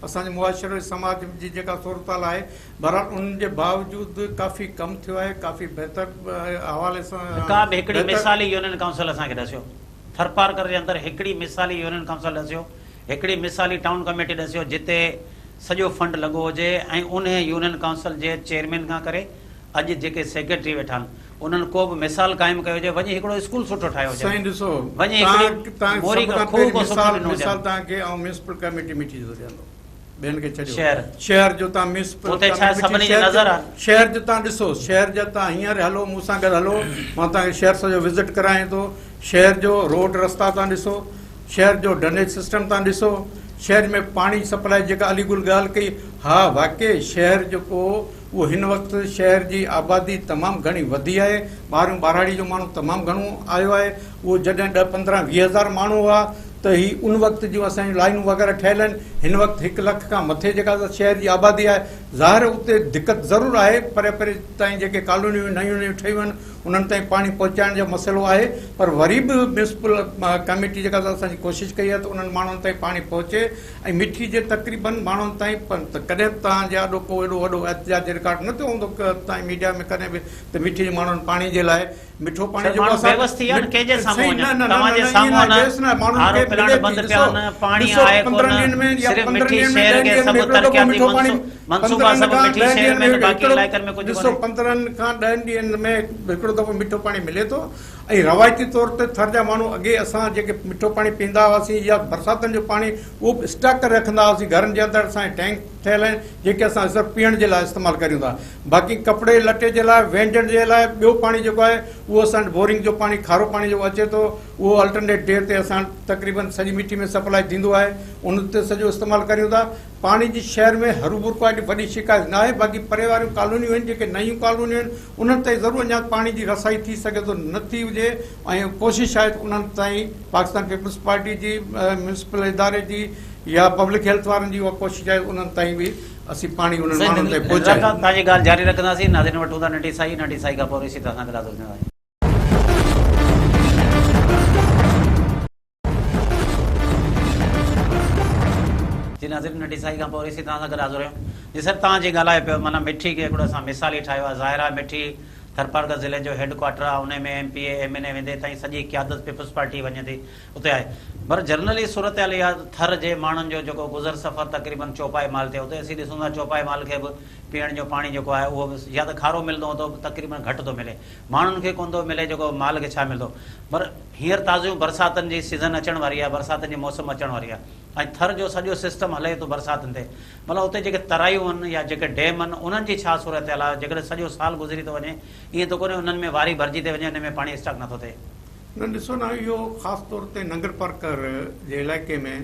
اسان جي معاشري سماج جي جيڪا صورتحال آهي بهرحال ان جي باوجود ڪافي ڪم ٿيو آهي ڪافي بهتر حوالي سان ڪا به هڪڙي مثالي يونين ڪائونسل اسان کي ڏسيو ٿرپارڪر جي اندر هڪڙي مثالي يونين ڪائونسل ڏسيو هڪڙي مثالي ٽائون ڪميٽي ڏسيو جتي سڄو فنڊ لڳو هجي ۽ انهي يونين ڪائونسل جي چيئرمين کان ڪري اڄ جيڪي سيڪريٽري ويٺا آهن انهن ڪو به مثال قائم ڪيو هجي وڃي هڪڙو اسڪول سٺو ٺاهيو هجن سائين ڏسو وڃي هڪڙي موري کان کوهه ڪو سٺو ڏنو هجن. مثال توهان کي آئون ميونسپل ڪميٽي مٺي جو ڏيان ٿو ٻين کي ڇڏيو شهر شهر جو توهان ميونسپل اتي ڇا سڀني جي نظر آهي شهر جو توهان ڏسو شهر جا توهان هينئر هلو مون سان گڏ هلو مان توهان کي شهر سڄو وزٽ ڪرايان ٿو شهر جو روڊ رستا توهان ڏسو شهر جو ڊرينيج سسٽم تان ڏسو شهر ۾ پاڻي سپلائي جيڪا علي گل ڳالهه ڪئي ها واقعي شهر جيڪو اهو هن وقت شهر جي آبادي تمام گهڻي وڌي آهي ٻاهريون ٻهراڙي جو ماڻهو تمام گهڻو آيو آهي اهو جڏهن ڏهه پندرهن 20 هزار ماڻهو هئا ته هي ان وقت جون اسان جون لائنون وغيره ٺهيل آهن هن وقت 1 لک کان مٿي جيڪا شهر جي آبادي آهي ظاهر اتي دقت ضرور آهي پري پري تائين جيڪي ڪالونيون نيون نيون ٺهيون آهن انهن تائين پاڻي پهچائڻ جو مسئلو آهي پر وري به ميونسپل ڪميٽي جيڪا اسان جي ڪوشش ڪئي آهي ته انهن ماڻهن تائين پاڻي پهچي ۽ مٺي جي تقريبن ماڻهن تائين ڪڏهن به توهان جي آڏو ڪو ايڏو وڏو احتجاج رڪارڊ نه ٿيو هوندو توهان ميڊيا ۾ ڪڏهن به ته مٺي جي ماڻهن پاڻي جي لاء مٺو پاڻي جيڪو اسان بيوس ٿي ويا ڪنهن جي سامهون وڃن توهان جي سامهون نه آر او پلانٽ بند پيا آهن پاڻي آهي ڪونه صرف مٺي شهر کي سڀ ترقياتي منصوبا سڀ مٺي شهر ۾ ته باقي علائقن ۾ ڪجهه ڏسو 15 کان 10 ڏينهن ۾ هڪڙو دفعو مٺو پاڻي ملي ٿو ۽ روايتي طور تي ٿر جا ماڻهو اڳي اسان جيڪي مٺو پاڻي پيئندا هئاسين يا برساتن جو پاڻي اهو به اسٽاڪ ڪري رکندا هئاسين گهرن جي اندر اسان جا ٽينڪ ٺهيل آهن جيڪي اسان صرف پيئڻ جي لاء استعمال ڪريون ٿا باقي ڪپڙي لٽي جي لاء وهنجڻ جي لاء ٻيو پاڻي جيڪو آهي اهو اسان وٽ بورنگ جو پاڻي کارو پاڻي جيڪو اچي ٿو اهو الٽرنيٽ ڊي تي اسان وٽ تقريبن سڄي مٺي ۾ سپلائي ٿيندو آهي ان تي سڄو استعمال ڪريون ٿا. پاڻي جي شهر ۾ هروڀرو ڪا ايڏي وڏي شڪايت ناهي باقي پري واريون ڪالونيون آهن جيڪي نيون ڪالونيون آهن انهن تائين ضرور اڃا پاڻي جي رسائي ٿي سگهي ٿو نه ٿي هجي ۽ ڪوشش آهي ته انهن تائين پاڪستان پيپلز پارٽي جي ميونسپل اداري جي يا پبلڪ هيلٿ وارن جي اها ڪوشش آهي انهن تائين به اسين پاڻي انهن ماڻهن تائين پهچايون. توهان جي ڳالهه جاري رکنداسين. ناظرين وٺون ٿا ننڍي ساهي، ننڍي ساهي کان پوء وري اسين توهان سان گڏ حاضر ٿينداسين. جي ناظرين ننڍي ساهي کان پوء وري اسين توهان سان گڏ حاضر آهيون. جي سر توهان جي ڳالهايو پيو معنيٰ مٺي کي هڪڙو اسان مثال ئي ٺاهيو آهي ظاهر آهي مٺي ٿرپارڪر ضلعي جو هيڊ ڪوارٽر آهي انهي ۾ M P A M N A ويندي تائين سڄي قيادت پيپلز پارٽي وڃي ٿي اتي آهي پر جنرلي صورتحال اها ته ٿر جي ماڻهن جو جيڪو گذر سفر تقريبن چوپائي مال تي اتي اسين ڏسون ٿا چوپائي مال کي به پيئڻ جو پاڻي جيڪو آهي اهو به يا ته کارو ملندو هوندو تقريبن گهٽ ٿو ملي ماڻهن کي ڪونه ٿو ملي جيڪو مال کي ڇا ملندو پر هينئر تازيون برساتن جي سيزن اچڻ واري آهي برساتن جي موسم اچڻ واري آهي ۽ ٿر جو سڄو سسٽم هلي ٿو برساتن تي مطلب اتي جيڪي ترايون آهن يا جيڪي ڊيم آهن انهن جي ڇا صورتحال آهي جيڪڏهن سڄو سال گذري ٿو وڃي ائين ته ڪونهي انهن ۾ واري ڀرجي ٿي وڃي ان ۾ پاڻي اسٽاڪ نٿو ٿئي. نه ڏسو نه اهو خاص طور تي ننگر پارڪر جي علائقي ۾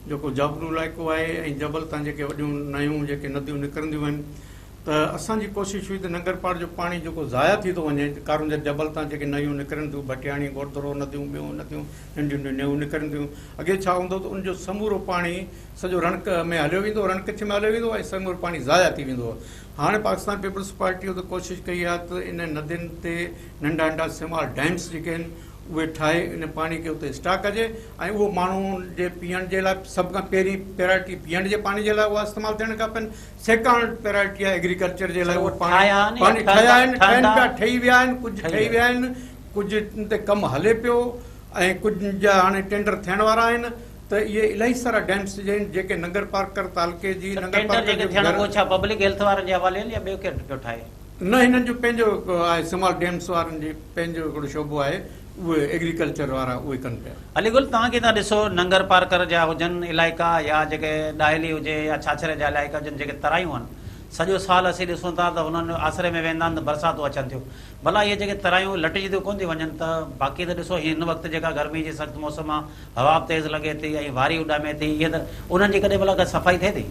جيڪو جابلو علائقو آهي ۽ جبل تان جيڪي وڏيون نيون جيڪي نديون نڪرنديون آهن ته اسان جي ڪوشش هئي ته ننگر پار جو پاڻي جيڪو ضايع ٿي ٿو وڃي ڪارونجهر جبل تان جيڪي نيون نڪرن ٿيون ڀٽياڻي گوڙڌرو نديون ٻيون نديون ننڍيون ننڍيون نيون نڪرن ٿيون اڳي ڇا هوندو ته ان جو سمورو پاڻي سڄو رڻ ۾ هليو ويندو رڻ ڪڇ ۾ هليو ويندو ۽ سمورو پاڻي ضايع ٿي ويندو هو هاڻي پاڪستان پيپلز پارٽي اتي ڪوشش ڪئي آهي ته انهن ندين تي ننڍا ننڍا سمال ڊيمس جيڪي آهن اهي ٺاهي ان پاڻي کي اتي اسٽاڪ ڪجي ۽ اهو ماڻهن جي پيئڻ جي لاء سڀ کان پهرين پرائرٽي پيئڻ جي پاڻي جي لاء اها استعمال ٿيڻ کپن سيڪنڊ پرائرٽي آهي ايگريڪلچر جي لاء اهو پاڻي پاڻي ٺهيا آهن ٺهن پيا ٺهي ويا آهن ڪجهه ٺهي ويا آهن ڪجهه ان تي ڪم هلي پيو ۽ ڪجهه جا هاڻي ٽينڊر ٿيڻ وارا آهن ته اهي الاهي سارا ڊيمس آهن جيڪي ننگر پارڪر تعلقي جي ننگر ٽينڊر پارڪر جيڪي جي ٿيڻ گهر اهو ڇا پبلڪ هيلٿ وارن جي حوالي آهن يا ٻيو ڪير پيو ٺاهي؟ نه هنن جو پنهنجو آهي سمال ڊيمس وارن جي پنهنجو هڪڙو شعبو آهي اهي ايگريڪلچر وارا اهي ڪن پيا. علي گل توهان ڪيئن ٿا ڏسو ننگر پارڪر جا هجن علائقا يا جيڪي ڏاهلي هجي يا ڇاڇري جا علائقا هجن جيڪي ترايون آهن سڄو سال اسين ڏسون ٿا ته هنن آسري ۾ ويندا آهن ته برساتون اچن ٿيون ڀلا اهي جيڪي ترايون لٽجي ٿيون ڪونه ٿيون وڃن ته باقي ته ڏسو هن وقت جيڪا گرمي جي سخت موسم آهي هوا به تيز لڳي ٿي ۽ واري اڏامي ٿي اهي ته انهن جي ڪڏهن ڀلا ڪا صفائي ٿئي ٿي؟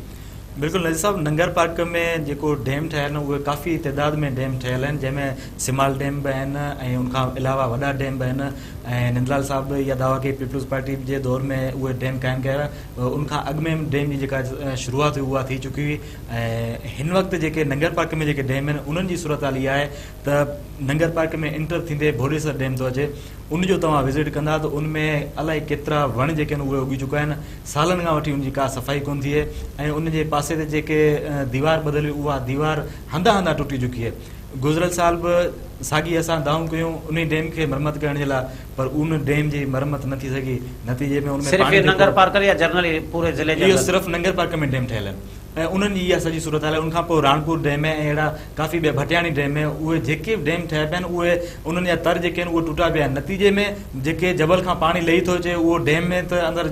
بلڪل نذير صاحب ننگر پارڪ ۾ جيڪو ڊيم ٺهيل آهن اهي ڪافي تعداد ۾ ڊيم ٺهيل آهن جنهن ۾ سمال ڊيم به آهن ۽ ان کان علاوه وڏا ڊيم به آهن ۽ نندلال صاحب به اها دعويٰ ڪئي پيپلز پارٽي جي دور ۾ اهي ڊيم قائم ڪيا ويا ان کان اڳ ۾ ڊيم جي جيڪا شروعات هئي اها ٿي چڪي هئي ۽ هن وقت جيڪي ننگر پارڪ ۾ جيڪي ڊيم آهن انهن جي صورتحال اها آهي ته ننگر پارڪ ۾ انٽر ٿيندي ڀوڏيسر ڊيم ٿو اچي ان جو توهان وزٽ ڪندا ته ان ۾ الائي ڪيترا وڻ جيڪي آهن اهي اڳي چڪا آهن سالن کان وٺي ان جي ڪا صفائي ڪونه ٿي آهي ۽ ان جي پاسي تي جيڪي ديوار ٻڌل هئي اها ديوار هنڌان هنڌان ٽٽي چڪي آهي گذريل سال به ساڳي اسان دانهون ڪيون انهي ڊيم کي مرمت ڪرڻ جي لاء پر ان ڊيم جي مرمت نه ٿي سگهي نتيجي ۾ ان ۾ صرف پاڻي ننگر جيڪو پارڪر يا جنرل پوري ضلعي جي اهو اندر؟ صرف ننگر پارڪر ۾ ڊيم ٺهيل آهن ۽ انهن جي اها سڄي صورتحال آهي ان کان پوء راڻپور ڊيم ۽ اهڙا ڪافي ٻيا ڀٽياڻي ڊيم ۾ اهي جيڪي به ڊيم ٺهيا پيا آهن اهي انهن جا تر جيڪي آهن اهي ٽٽا پيا آهن نتيجي ۾ جيڪي جبل کان پاڻي لهي ٿو اچي اهو ڊيم ۾ ته اندر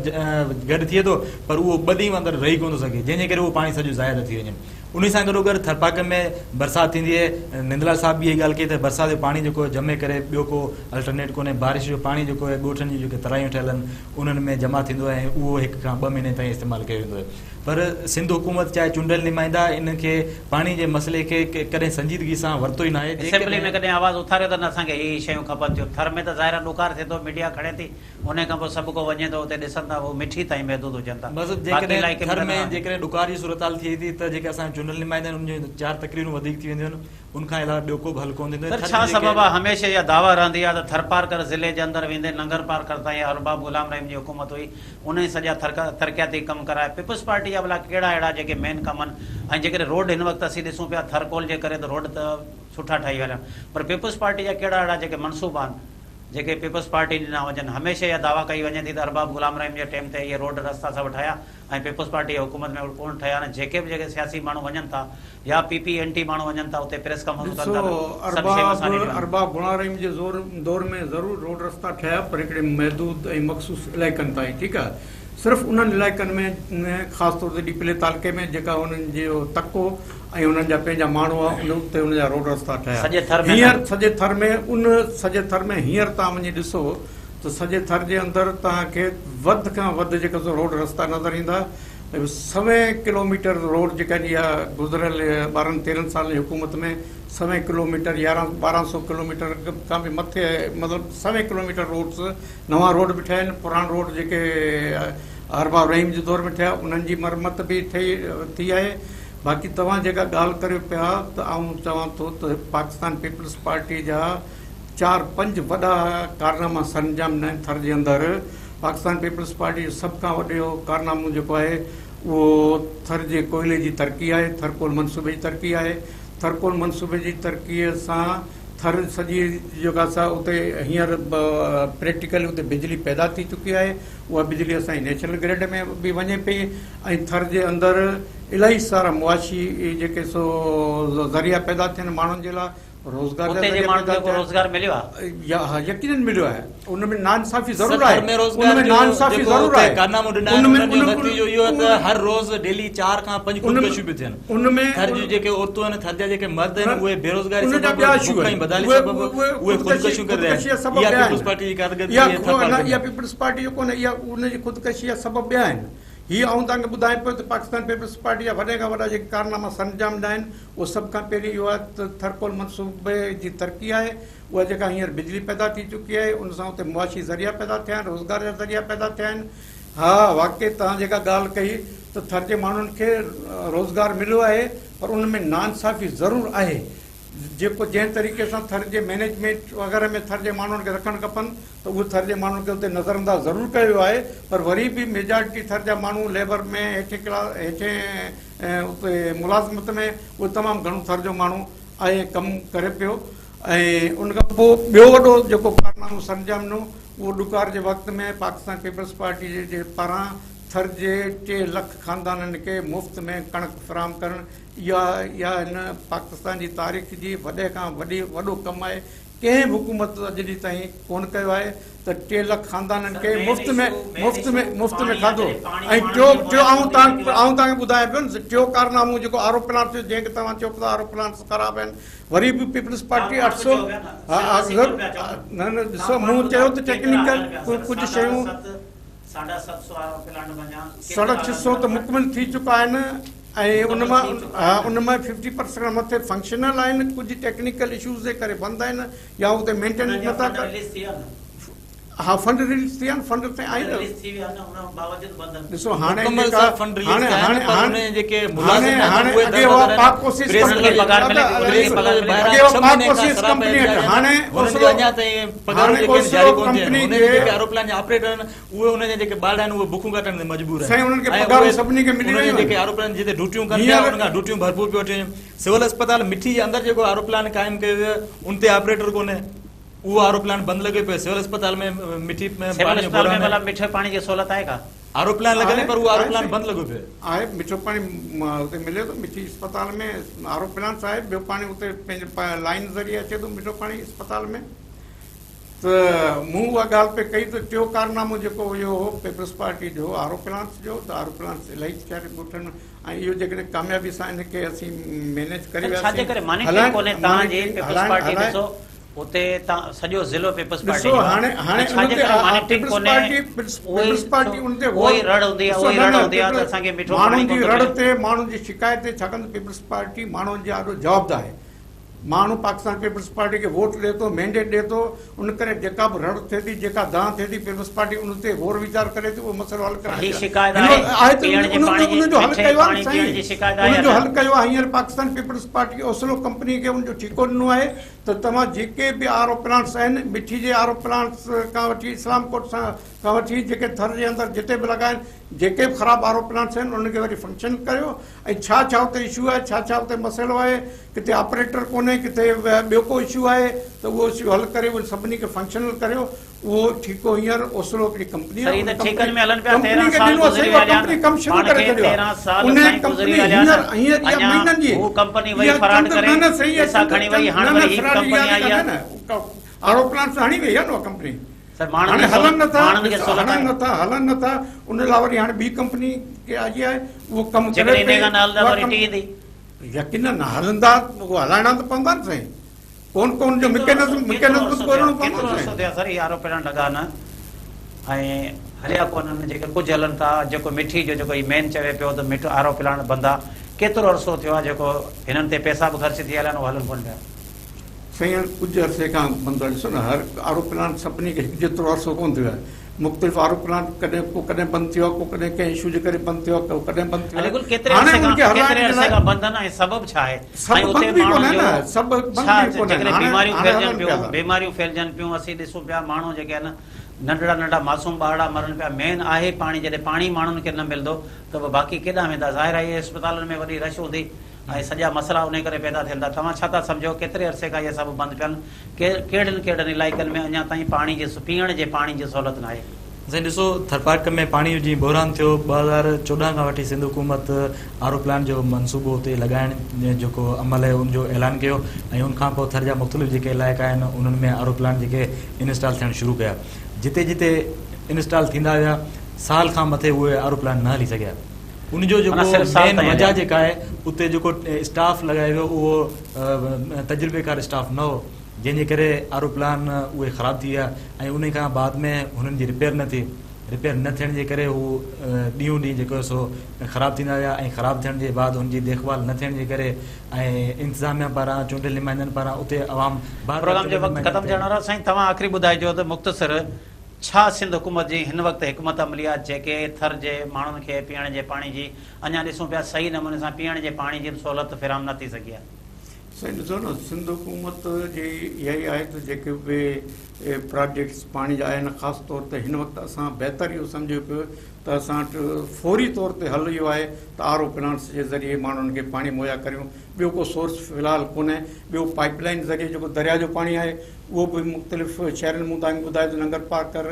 گڏ ٿئي ٿو پر اهو ٻه ڏينهن اندر رهي ڪونه ٿو سگهي جنهن جي ڪري اهو پاڻي سڄو ضايع ٿو ٿي وڃي انهي سان گڏوگڏ ٿرپارڪر ۾ برسات ٿيندي آهي نندلال صاحب به اها ڳالهه ڪئي ته برسات جو پاڻي جيڪو جمع ڪري ٻيو ڪو الٽرنيٽ ڪونهي بارش جو پاڻي جيڪو آهي ڳوٺن جون جيڪي ترايون ٺهيل آهن انهن ۾ جمع ٿيندو آهي ۽ اهو هڪ کان ٻه مهيني تائين استعمال ڪيو ويندو آهي پر سنڌ حڪومت چاهي چونڊيل نمائندا ان کي پاڻي جي مسئلي کي ڪڏهن سنجيدگي سان ورتو ئي ناهي اسيمبلي ۾ ڪڏهن آواز اٿاريو ته نه اسان کي هي هي شيون کپن ٿيون ٿر ۾ ته ظاهر آهي ڏڪار ٿئي ٿو ميڊيا کڻي ٿي انهي کان پوء سڀ ڪو وڃي ٿو اتي ڏسن ٿا هو مٺي تائين محدود هجن ٿا بس باقي جيڪڏهن علائقي ۾ ٿر ته ۾ نه. جيڪڏهن ڏڪار جي صورتحال ٿئي ٿي ته جيڪي اسان جا چونڊيل نمائندا آهن انهن جون چار تقريرون وڌيڪ ٿي وينديون آهن ان کان علاوه ٻيو ڪو به حل ڪونه ٿيندو سر ڇا سبب آ هميشه اها دعويٰ رهندي آ ته ٿرپارڪر ضلعي جي اندر ويندي ننگر پارڪر تائين ارباب غلام رحيم جي حڪومت هئي انهي سڄا ترقياتي ڪم ڪرايا پيپلز پارٽي جا ڀلا ڪهڙا اهڙا جيڪي مين ڪم آهن ۽ جيڪڏهن روڊ هن وقت اسين ڏسون پيا ٿرڪول جي ڪري ته روڊ ته سٺا ٺهي ويا آهن پر پيپلز پارٽي جا ڪهڙا اهڙا جيڪي منصوبا آهن جيڪي پيپلز پارٽي ڏنا هجن هميشه اها دعويٰ ڪئي وڃي ٿي ته ارباب غلام رحيم جي ٽيم تي اهي روڊ رستا سڀ ٺهيا ۽ پيپلز پارٽي جي حڪومت ۾ اهي ڪونه ٺهيا آهن جيڪي به جيڪي سياسي ماڻهو وڃن ٿا يا پي پي اين ٽي ماڻهو وڃن ٿا اتي پريس ڪانفرنسون ڪن ڏسو ٿا ته سڀ شيون اسان ارباب ڏنيون آهن. ارباب غلام رحيم جي زور دور ۾ ضرور روڊ رستا ٺهيا پر هڪڙي محدود ۽ مخصوص علائقن تائين ٺيڪ آهي صرف انهن علائقن ۾ خاص طور تي ڏيپلي تعلقي ۾ جيڪا انهن جو تڪ هو ۽ انهن جا پنهنجا ماڻهو هئا ان اتي انهن جا روڊ رستا ٺهيا سڄي ٿر ۾ نه. هينئر سڄي ٿر ۾ ان سڄي ٿر ۾ هينئر توهان وڃي ڏسو ته سڄي ٿر جي اندر توهان کي وڌ کان وڌ جيڪا سو روڊ رستا نظر ايندا ۽ سوين ڪلوميٽر روڊ جيڪا اها گذريل 12 13 سالن جي حڪومت ۾ سوين ڪلوميٽر 11 1200 ڪلوميٽر کان به مٿي مطلب سوين ڪلوميٽر روڊس نوان روڊ به ٺهيا آهن پراڻا روڊ جيڪي ارباب رحيم جي دور ۾ ٺهيا انهن جي مرمت به ٺهي ٿي آهي باقي توهان جيڪا ڳالهه ڪريو پيا ته آئون چوان ٿو ته پاڪستان پيپلز پارٽي جا چار پنج وڏا ڪارناما سرانجام ڏنا آهن ٿر جي اندر. پاڪستان پيپلز پارٽي جو سڀ کان وڏو ڪارنامو جيڪو آهي اهو ٿر جي ڪوئلي جي ترقي آهي، ٿرڪول منصوبي جي ترقي آهي. ٿرڪول منصوبي جي ترقي سان ٿر سڄي جيڪا سا اتي هينئر پريڪٽيڪلي اتي بجلي پيدا ٿي چڪي آهي. اها بجلي اسان جي نيشنل گرڊ ۾ به وڃي پئي ۽ ٿر جي اندر الاهي سارا معاشي جيڪي سو ذريعا پيدا ٿيا آهن ماڻهن جي لاء روزگار جا اتي جي ذريعا ماڻهن پيدا کي ڪو ٿيا روزگار مليو آهي؟ يا ها يقينن مليو آهي ان ۾ ناانصافي ضرور سر آهي ٿر ۾ ان روزگار ۾ جو ناانصافي جيڪو ضرور اتي آهي ڪارنامو ڏنا ان آهن ۾ انهن جو ان نتيجو اهو آهي ته هر روز ڊيلي 4 کان 5 ان خودڪشيون پيون ٿين ان ۾ ٿر جون جيڪي عورتون آهن ٿر جا جيڪي مرد آهن اهي بيروزگاري ان جا سبب ٻيا اشو بک ۽ آهن بدحالي اهي سبب اهي اهي خودڪشي خودڪشيون ڪري رهيا خودڪشي جا آهن سبب اها ٻيا پيپلز آهن پارٽي جي ڪارڪردگي اها آهي ٿر نه پارڪر اها ۾ پيپلز پارٽي جو ڪونهي اها ان جي خودڪشي جا سبب ٻيا آهن هي آئون توهان کي ٻڌايان پيو ته پاڪستان پيپلز پارٽي جا وڏي کان وڏا جيڪي ڪارناما سرانجام ڏنا آهن اهو سڀ کان پهرين اهو آهي ته ٿرڪول منصوبي جي ترقي آهي اها جيڪا هينئر بجلي پيدا ٿي چڪي آهي ان سان اتي معاشي ذريعا پيدا ٿيا آهن روزگار جا ذريعا پيدا ٿيا آهن ها واقعي توهان جيڪا ڳالهه ڪئي ته ٿر جي ماڻهن کي روزگار مليو آهي پر ان ۾ ناانصافي ضرور آهي جيڪو جنهن طريقي سان ٿر جي مئنيجمينٽ وغيره ۾ ٿر جي ماڻهن کي رکڻ کپن ته اهو ٿر جي ماڻهن کي اتي نظرانداز ضرور ڪيو ويو آهي پر وري به ميجارٽي ٿر جا ماڻهو ليبر ۾ هيٺين ڪلاس هيٺين اتي ملازمت ۾ اهو تمام گهڻو ٿر جو ماڻهو آهي ۽ ڪم ڪري پيو ۽ ان کان پوء ٻيو وڏو جيڪو ڪارنامو سرانجام ڏنو اهو ڏڪار جي وقت ۾ پاڪستان پيپلز پارٽي جي پاران ٿر جي 3 لک خاندانن کي مفت ۾ ڪڻڪ فراهم ڪرڻ اها اها هن پاڪستان جي تاريخ جي وڏي کان وڏي وڏو ڪم آهي ڪنهن به حڪومت اڄ ڏينهن تائين ڪونه ڪيو آهي ته 3 لک خاندانن کي مفت ۾ مفت ۾ مفت ۾ کاڌو ۽ ٽيو ٽيو آئون تان آئون تان کي ٻڌايان پيو نه ٽيو ڪارنامو جيڪو آر او پلانٽس جو جنهن کي توهان چئو پيا آر او پلانٽس خراب آهن وري به پيپلز پارٽي 800 ها نه نه ڏسو مون چيو ته ٽيڪنيڪل ڪجهه شيون 650 ته مڪمل ٿي چڪا آهن ۽ ان مان ان مان ففٽي پرسنٽ کان مٿي فنڪشنل آهن ڪجهه ٽيڪنيڪل اشوز جي ڪري بند آهن يا اتي مينٽيننس نٿا ڪن ها فنڊ رليز ٿي ويا آهن فنڊ ته آهن ڏسو هاڻي مڪمل جيڪا سر فنڊ رليز هاڻي ٿيا آهن هاڻي پر هاڻي ان جيڪي هاڻي ملازم آهن هاڻي اهي اڳي هئا دربدر آهن پاڪ ڪوسيس press company club press club جي اڳي ٻاهران هئا 6 پاڪ مهيني کان ڪوسيس سراپا ڪمپني احتجاج هيٺ آهن هاڻي هنن جو اوسلو اڃا تائين پگهارون هاڻي جيڪي آهن اوسلو جاري ڪونه ٿيون آهن ڪمپني هنن جي جي جيڪي ايروپلان جا آپريٽر آهن اهي انهن جا جيڪي ٻار آهن اهي بکون ڪاٽڻ تي مجبور آهن سائين انهن کي ۽ پگهارون اهي سڀني کي ملي انهن جا ويون جيڪي آهن ايروپلان جتي ڊيوٽيون ڪن پيا هينئر انهن کان ڊيوٽيون ڀرپور پيو وٺيون وڃن سول اسپتال مٺي جي اندر جيڪو ايروپلان قائم ڪيو ويو آهي ان تي آپريٽر ڪونهي اهو ايروپلان بند لڳو پيو آهي سول اسپتال ۾ مٺي ۾ سول پاڻي جو اسپتال ۾ بحران آهي ڀلا مٺي پاڻي جي سهولت آهي ڪا؟ ايروپلان لڳل آهي آهي پر اهو آهي ايروپلان سائين بند لڳو پيو آهي. آهي مٺو پاڻي اتي ملي ٿو مٺي اسپتال ۾ آر او پلانٽس آهي ٻيو پاڻي اتي پنهنجي لائين ذريعي اچي ٿو مٺو پاڻي اسپتال ۾ ته مون اها ڳالهه پئي ڪئي ته ٽيو ڪارنامو جيڪو اهو هو پيپلز پارٽي جو آر او پلانٽس جو ته آر او پلانٽس الاهي ساري ڳوٺن ۾ ۽ اهو جيڪڏهن ڪاميابي سان ان کي اسين مينيج ڪري ڇا جي وياسين ڪري مانيٽرنگ هلائڻ ڪونهي تان جي مانيٽرنگ پيپلز هلائڻ پارٽي هلائڻ ڏسو اتي تان سڄو ضلعو پيپلز پارٽي ڏسو جو آهي هاڻي ته هاڻي ڇا ان جي تي ڪري مانيٽرنگ پيپلز ڪونهي پارٽي اهي پيپلز پارٽي ان تي اهو غور ئي رڙ هوندي آهي ڏسو اهو ئي نه رڙ نه هوندي آهي ته پيپلز اسان کي مٺو پاڻي ماڻهن جي ڪونه ٿو رڙ ملي. تي ماڻهن جي شڪايت تي ڇاڪاڻ ته پيپلز پارٽي ماڻهن جي آڏو جوابده آهي ماڻهو پاڪستان پيپلز پارٽي کي ووٽ ڏئي ٿو، مينڊيٽ ڏئي ٿو، ان ڪري جيڪا به رڙ ٿئي ٿي، جيڪا دانهن ٿئي ٿي، پيپلز پارٽي ان تي غور ويچار ڪري ٿي، اهو مسئلو حل ڪرائڻ هي جي لاء شڪايت هن آهي وقت آهي ته پيئڻ جي ان پاڻي جي ان جو حل مٺي ڪيو آهي پاڻي نه پيئڻ سائين جي شڪايت آهي ان يا جو نه؟ حل ڪيو آهي هينئر Pakistan peoples party Oslo company کي ان جو ٺيڪو ڏنو آهي ته توهان جيڪي به آر او پلانٽس آهن مٺي جي آر او پلانٽس کان وٺي اسلام ڪوٽ سان کان وٺي جيڪي ٿر جي اندر جتي به لڳا آهن جيڪي به خراب آر او پلانٽس آهن انهن کي وري فنڪشن ڪريو ۽ ڇا ڇا اتي اشو آهي ڇا ڇا اتي مسئلو آهي ڪٿي آپريٽر ڪونهي ڪٿي ٻيو ڪو اشو آهي ته اهو اشو حل ڪري اهي سڀني کي فنڪشنل ڪريو اهو ٺيڪو هينئر اوسلو هڪڙي ڪمپني سر آهي هي ان ته ڪمپني ٺيڪن ۾ هلن پيا ڪمپني 13 کي سال ڏنو آهي گذري سائين ويا اها ڪمپني هليا ڪم شروع پاڻ ڪري کي ڇڏيو 13 آهي سال ان سائين ڪمپني گذري ويا هليا هينئر نه هينئر اها اڃا مهينن جي هو ڪمپني وئي اها فراڊ چند ڪري نه نه سائين اها پئسا چند کڻي وئي چند هاڻ نه نه وري هي فراڊ جي ڪمپني ڳالهه آئي ڪانهي آهي نه آر او پلانٽس هڻي وئي آهي نه اها ڪمپني سر ماڻهن هاڻي کي هلن نٿا ماڻهن کي ڏسو سهولت هلن آهي نٿا هلن نٿا ان لاء وري هاڻي ٻي ڪمپني کي آئي آهي اهو ڪم ڪري جيڪڏهن پئي انهي کان نه هلندا اها وري ٽي ايندي. يقينن نه هلندا اهو هلائڻا ته پوندا نه سائين ڪون ڪون جو ڪيترو مڪينزم عرصو مڪينزم به ڳولڻو پوندو ڪيترو نه عرصو سائين. ٿيو آهي سر اهي آر او پلانٽ لڳا نه ۽ هليا ڪونهن جيڪي ڪجهه هلن ٿا جيڪو مٺي جو جيڪو هي مين چوي پيو ته مٺو آر او پلانٽ بند آهي ڪيترو عرصو ٿيو آهي جيڪو هنن تي پئسا به خرچ ٿي هليا آهن اهي هلن ڪونه پيا. سائين هاڻي ڪجهه عرصي کان بند آهي ڏسو نه هر آر او پلانٽ سڀني کي هڪ جيترو عرصو ڪونه ٿيو آهي مختلف آر او پلانٽ ڪڏهن ڪو ڪڏهن بند ٿيو آهي، ڪو ڪڏهن ڪنهن اشو جي ڪري بند ٿيو آهي، ڪو ڪڏهن بند ٿيو علي آهي. گل ڪيتري هاڻي عرصي انهن کان کي هلائڻ ڪيتري جي عرصي لاء کان بند آهن ۽ سبب ڇا آهي سڀ ۽ بند اتي به ماڻهن ڪونهن جو نه، سڀ بند ڇا به ڪونهن، جيڪڏهن هاڻي بيماريون هاڻي ڦهلجن هلن پيا پيون ٿا. بيماريون ڦهلجن پيون اسين ڏسون پيا ماڻهو جيڪي آهن ننڍڙا ننڍڙا معصوم ٻارڙا مرن پيا مين آهي پاڻي جڏهن پاڻي ماڻهن کي نه ملندو ته پوء باقي ڪيڏانهن ويندا ظاهر آهي اهي اسپتالن ۾ وڏي رش هوندي ۽ سڄا مسئلا انهي ڪري پيدا ٿين ٿا. توهان ڇا ٿا سمجهو ڪيتري عرصي کان اهي سڀ بند پيل ڪهڙن ڪهڙن علائقن ۾ اڃا تائين پاڻي جي پيئڻ جي پاڻي جي سهولت ناهي. سائين ڏسو ٿرپارڪر ۾ پاڻي جو جيئن بحران ٿيو 2014 کان وٺي سنڌ حڪومت آر او پلانٽ جو منصوبو اتي لڳائڻ جيڪو عمل آهي ان جو اعلان ڪيو ۽ ان کان پوء ٿر جا مختلف جيڪي علائقا آهن انهن ۾ آر او پلانٽ جيڪي انسٽال ٿيڻ شروع ڪيا جتي جتي انسٽال ٿيندا ويا سال کان مٿي اهي آر او پلانٽ نه هلي سگهيا. ان جو جيڪو مين وجه جيڪا آهي اتي جيڪو اسٽاف لڳايو ويو اهو تجربيڪار اسٽاف نه هو جنهن جي ڪري آر او پلان اهي خراب ٿي ويا ۽ ان کان بعد ۾ هنن جي رپيئر نه ٿي رپيئر نه ٿيڻ جي ڪري هو ڏينهون ڏينهن جيڪو سو خراب ٿيندا ويا ۽ خراب ٿيڻ جي بعد هن جي ديک ڀال نه ٿيڻ جي ڪري ۽ انتظاميا پاران چونڊيل نمائندن پاران اتي عوام بار بار پروگرام جو وقت ختم ٿيڻ وارو آهي سائين توهان آخري ٻڌائجو ته مختصر ڇا سنڌ حڪومت جي هن وقت حڪمت عملي آ جيڪي ٿر جي ماڻهن کي پيئڻ جي پاڻي جي اڃا ڏسون پيا صحيح نموني سان پيئڻ جي پاڻي جي به سهولت فراهم نه ٿي سگهي آ. سائين ڏسو نه سنڌ حڪومت جي اها ئي آهي ته جيڪي به پراجيڪٽس پاڻي جا آهن خاص طور تي هن وقت اسان بهتر اهو سمجهيو پيو ته اسان وٽ فوري طور تي حل اهو آهي ته آر او پلانٽس جي ذريعي ماڻهن کي پاڻي مهيا ڪريون ٻيو ڪو سورس في الحال ڪونهي ٻيو پائپ لائن ذريعي جيڪو درياء جو پاڻي آهي اهو به مختلف شهرن مون تائين ٻڌايو ته ننگر پارڪر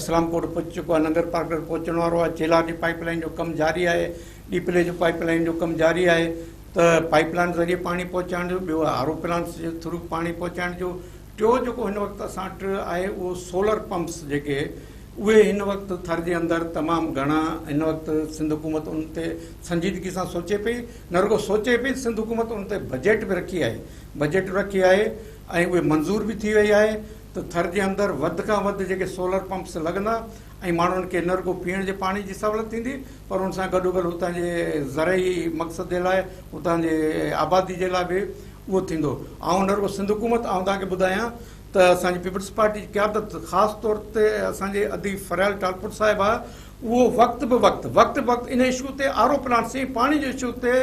اسلام ڪوٽ پهچي چڪو آهي ننگر پارڪر پهچڻ وارو آهي چيلار جي پائپ لائن جو ڪم جاري آهي ڏيپلي جو پائپ لائن جو ڪم جاري آهي ته پائپ لائن ذريعي پاڻي پهچائڻ جو ٻيو آر او پلانٽس جي ٿرو پاڻي پهچائڻ جو ٽيو جيڪو هن وقت اسان وٽ آهي اهو سولر پمپس جيڪي اهي هن وقت ٿر جي اندر تمام گهڻا هن وقت سنڌ حڪومت ان تي سنجيدگي سان سوچي پئي نه رڳو سوچي پئي سنڌ حڪومت ان تي بجيٽ به رکي آهي بجيٽ رکي آهي ۽ اهي منظور به ٿي وئي آهي ته ٿر جي اندر وڌ کان وڌ جيڪي سولر پمپس لڳندا ۽ ماڻهن کي نه رڳو پيئڻ جي پاڻي جي سهولت ٿيندي پر ان سان گڏوگڏ اتان جي زرعي مقصد جي لاء اتان جي آبادي جي لاء به اهو ٿيندو. آئون نه رڳو سنڌ حڪومت آئون توهان کي ٻڌايان ته اسان جي پيپلز پارٽي جي قيادت خاص طور تي اسان جي ادي فريال ٽالپر صاحبه اهو وقت به وقت وقت به وقت ان اشو تي آر او پلانٽس جي پاڻي جي اشو تي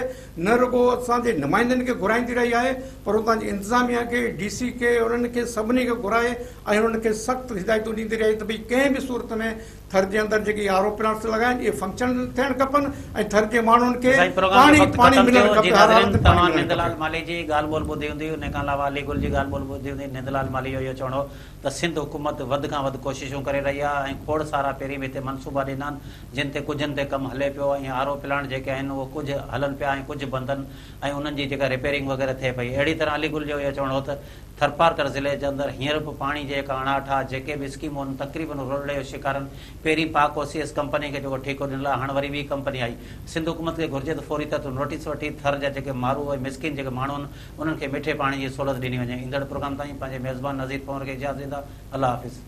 نه رڳو اسان جي نمائندن کي گهرائيندي رهي آهي پر اتان جي انتظاميا کي ڊي سي کي انهن کي سڀني کي گهرائي ۽ انهن کي سخت هدايتون ڏيندي رهي ته ڀئي ڪنهن به صورت ۾ ٿر جي اندر جيڪي آر او پلانٽس لڳا آهن اهي فنڪشنل ٿيڻ کپن ۽ ٿر جي ماڻهن کي سائين پروگرام جو پاڻي وقت پاڻي ختم ملڻ ٿيو جي کپي هر ناظرين حالت ۾ پاڻي توهان ملڻ نندلال کپي. مالهي جي ڳالهه ٻولهه ٻڌي هوندي ان کان علاوه علي گل جي ڳالهه ٻولهه ٻڌي هوندي نندلال مالهي جو اهو چوڻ هو ته سنڌ حڪومت وڌ کان وڌ ڪوششون ڪري رهي آهي ۽ کوڙ سارا پهرين به هتي منصوبا ڏنا آهن جن تي ڪجهن تي ڪم هلي پيو ۽ آر او پلانٽ جيڪي آهن اهو ڪجهه هلن پيا ۽ ڪجهه بند آهن ۽ انهن جي جيڪا رپيئرنگ وغيره ٿئي پئي اهڙي طرح علي گل جو اهو چوڻ هو ته ٿرپارڪر ضلعي جي اندر هينئر به پاڻي جي جيڪا اڻاٺ آهي جيڪي به اسڪيمون آهن تقريبن رولڙي جو شڪار آهن پهرين پاڪ او سي ايس ڪمپني کي جيڪو ٺيڪو ڏنل آهي هاڻ وري ٻي ڪمپني آئي سنڌ حڪومت کي گهرجي ته فوري طور تي نوٽيس وٺي ٿر جا جيڪي مارو ۽ مسڪين جيڪي ماڻهو آهن انهن کي مٺي پاڻي جي سهولت ڏني وڃي. ايندڙ پروگرام تائين پنهنجي ميزبان نذير پنهور کي اجازت ڏيندا. الله حافظ.